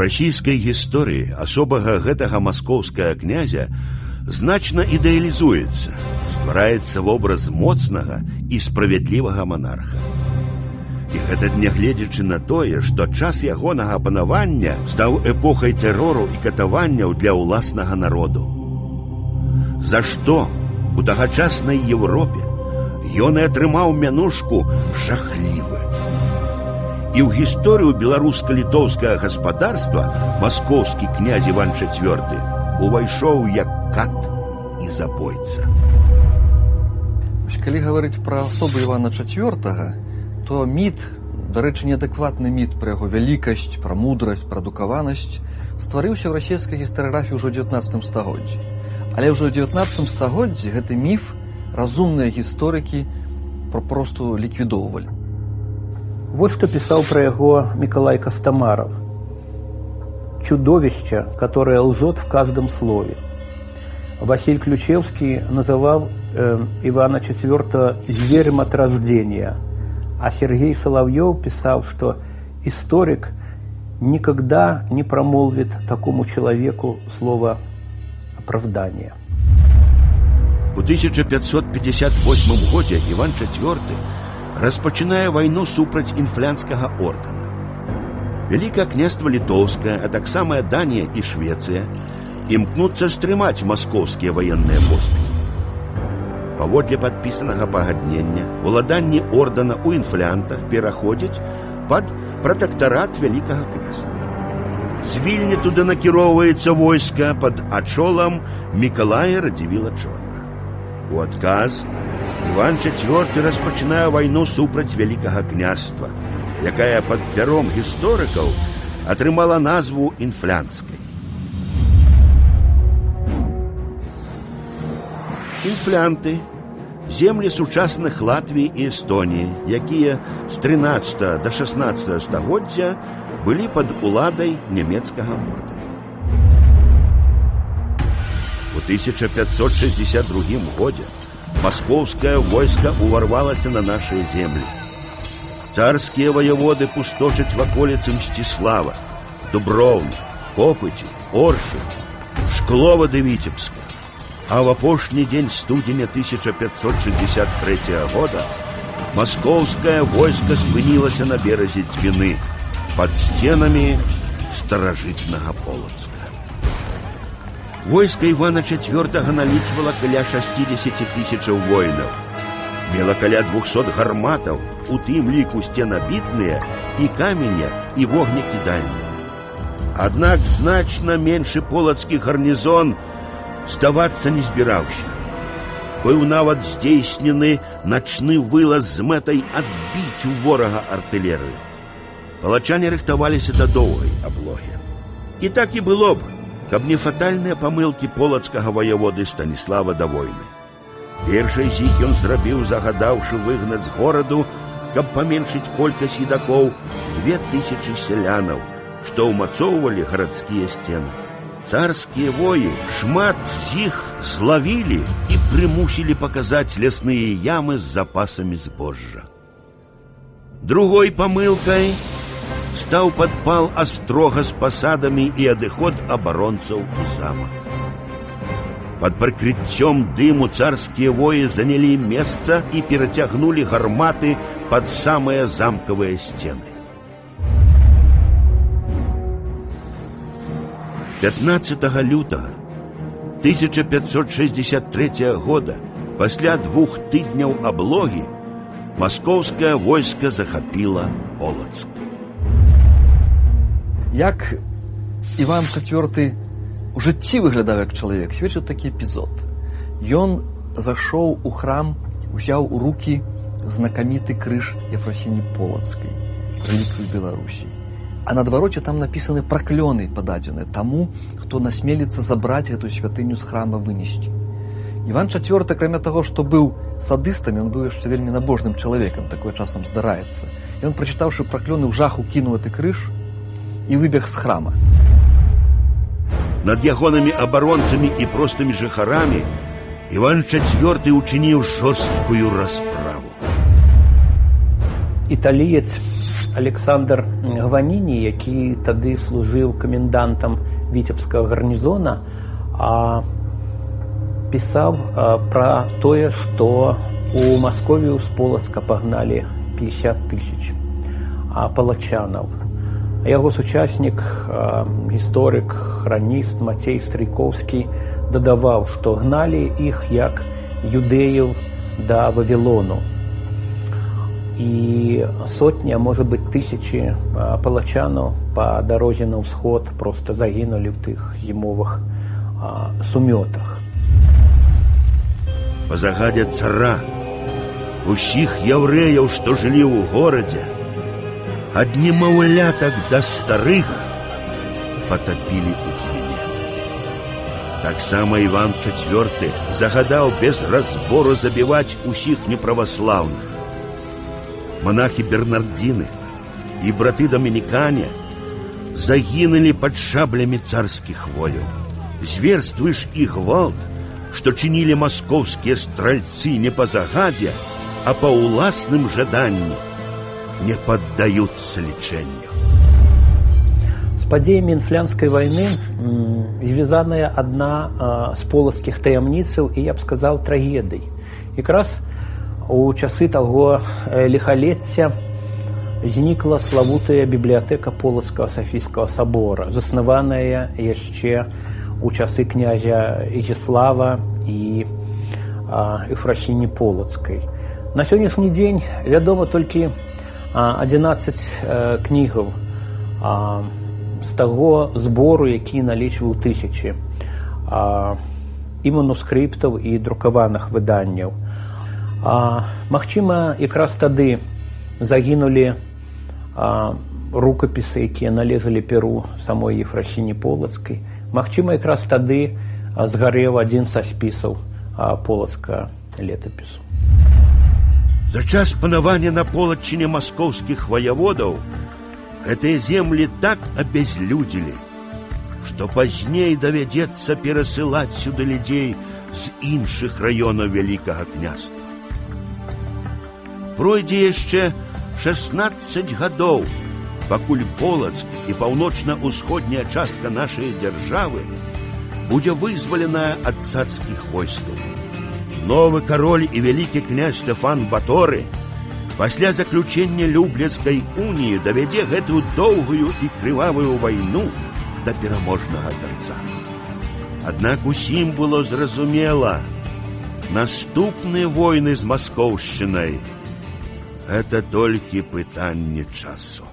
расійскай гісторыі асобага гэтага маскоўскага князя значна ідэалізуецца, ствараецца вобраз моцнага і справядлівага манарха. І гэта нягледзячы на тое, што час ягонага панавання стаў эпохай тэрору і катаванняў для ўласнага народу. За што у тагачаснай Еўропе ён і атрымаў мянушку «жахлівы». І ў гісторыю беларуска-літоўскага гаспадарства маскоўскі князь Іван IV увайшоў як кат і забойца. Вось калі гаварыць пра асобу Івана IV, то міт, дарэчы, неадэкватны міт пра яго вялікасць, пра мудрасць, пра адукаванасць, стварыўся ў расійскай гістарыяграфіі ўжо ў 19 стагоддзі. Але ўжо ў 19 стагоддзі гэты міф разумныя гісторыкі папросту ліквідоўвалі. Вот что писал про его Николай Костомаров. «Чудовище, которое лжет в каждом слове». Василий Ключевский называл Ивана IV зверем от рождения, а Сергей Соловьев писал, что историк никогда не промолвит такому человеку слово оправдание. У 1558 годзе Іван IV распачынае вайну супраць інфлянскага ордэна. Вялікае княства Літоўскае, а таксама Данія і Швецыя імкнуцца стрымаць маскоўскія ваенныя поспехі. Паводле падпісанага пагаднення, уладанні ордэна ў інфлянтах пераходзяць пад пратэктарат Вялікага княства. З Вільні туды накіроўваецца войска пад ачолам Мікалая Радзівіла Чорнага. У адказ Іван IV распачынае вайну супраць Вялікага княства, якая пад пяром гісторыкаў атрымала назву інфлянскай. Інфлянты землі сучасных Латвіі і Эстоніі, якія з 13 до 16 стагоддзя былі пад уладай нямецкага ордэна. У 1562 годзе маскоўскае войска ўварвалася на нашыя землі. Царскія ваяводы пустошаць ваколіцы Мсціслава, Дуброўна, Копыці, Оршы, Шклова ды Віцебска. А в апошні дзень студзеня 1563 года маскоўскае войска спынілася на беразе Дзвіны пад сценамі старажытнага Полацка. Войска Івана IV налічвала каля 60 тысячаў воінаў, мела каля 200 гарматаў, у тым ліку сценабітныя і каменя і вогнекідальныя. Аднак значна меншы полацкі гарнізон здавацца не збіраўся. Быў нават здзейснены начны вылаз з мэтай адбіць у ворага артылерыю. Палачане рыхтаваліся да доўгай аблогі. І так і было б, каб не фатальныя памылкі полацкага ваяводы Станіслава Давойны. Першай з іх ён зрабіў, загадаўшы выгнаць з гораду, каб паменшыць колькасць едакоў, 2000 сялянаў, што ўмацоўвалі гарадскія сцены. Царскія воі шмат з іх злавілі і прымусілі паказаць лясныя ямы з запасамі збожжа. Другой памылкай стаў падпал астрога з пасадамі і адыход абаронцаў у замак. Пад прыкрыццём дыму царскія воі занялі месца і перацягнулі гарматы пад самыя замкавыя сцены. 15 лютага 1563 года, пасля 2 тыдняў аблогі, маскоўскае войска захапіла Полацк. Як Іван IV у жыцці выглядаў як чалавек, сведчыць такі эпізод. Ён зашоў у храм, узяў у рукі знакаміты крыж Ефрасіні Полацкай, рэліквію Беларусі. А на адвароце там напісаны праклёны пададзены таму, хто насмеліцца забраць гэту святыню з храма вынесці. Іван IV, акрамя таго, што быў садыстам, ён быў яшчэ вельмі набожным чалавекам, такое часам здараецца. Ён, прачытаўшы праклёны, ў жаху кінуў гэты крыж і выбег з храма. Над ягонымі абаронцамі і простымі жыхарамі Іван IV учыніў жорсткую расправу. Італіец Александр Гваніні, які тады служыў камендантам віцебскага гарнізона, пісаў пра тое, што у Масковію з Полацка пагналі 50 тысяч палачанаў. Яго сучаснік, гісторык, храніст Мацей Стрыйкоўскі дадаваў, што гналі іх як юдэяў да Вавілону. І сотні, а можа быць, тысячы палачанаў па дарозе на ўсход проста загінулі ў тых зімовых сумётах. Па загадзе цара усіх яўрэяў, што жылі ў горадзе, ад немаўлятак да старых, патапілі ў Дзвіне. Таксама Іван IV загадаў без разбору забіваць усіх неправаслаўных. Монахі бернардзіны і браты дамінікане загінулі пад шаблямі царскіх вояў. Зверствы ж і гвалт, што чынілі маскоўскія стральцы не па загадзе, а па ўласным жаданні, не паддаюцца лічэнню. З падзеямі Інфлянскай вайны звязаная адна з полацкіх таямніцаў і, я б сказаў, трагедый. Якраз у часы таго ліхалецця знікла славутая бібліятэка Полацкага Сафійскага сабора, заснаваная яшчэ у часы князя Ізяслава і Эфрасіні Полацкай. На сённяшні дзень вядома толькі 11 кнігаў з таго збору, які налічваў тысячы і манускрыптаў, і друкаваных выданняў. Магчыма, якраз тады загінулі рукапісы, якія належалі перу самой Ефрасіні Полацкай. Магчыма, якраз тады згарэў адзін са спісаў полацкага летапісу. За час панавання на Полаччыне маскоўскіх ваяводаў гэтыя землі так абязлюдзілі, што пазней давядзецца перасылаць сюды людзей з іншых раёнаў Вялікага княства. Пройдзе яшчэ 16 гадоў, пакуль Полацк і паўночна-ўсходняя частка нашай дзяржавы будзе вызваленая ад царскіх войскаў. Новы кароль і вялікі князь Стэфан Баторы пасля заключэння Люблінскай уніі давядзе гэтую доўгую і крывавую вайну да пераможнага канца. Аднак усім было зразумела: наступныя войны з маскоўшчынай — это толькі пытанне часу.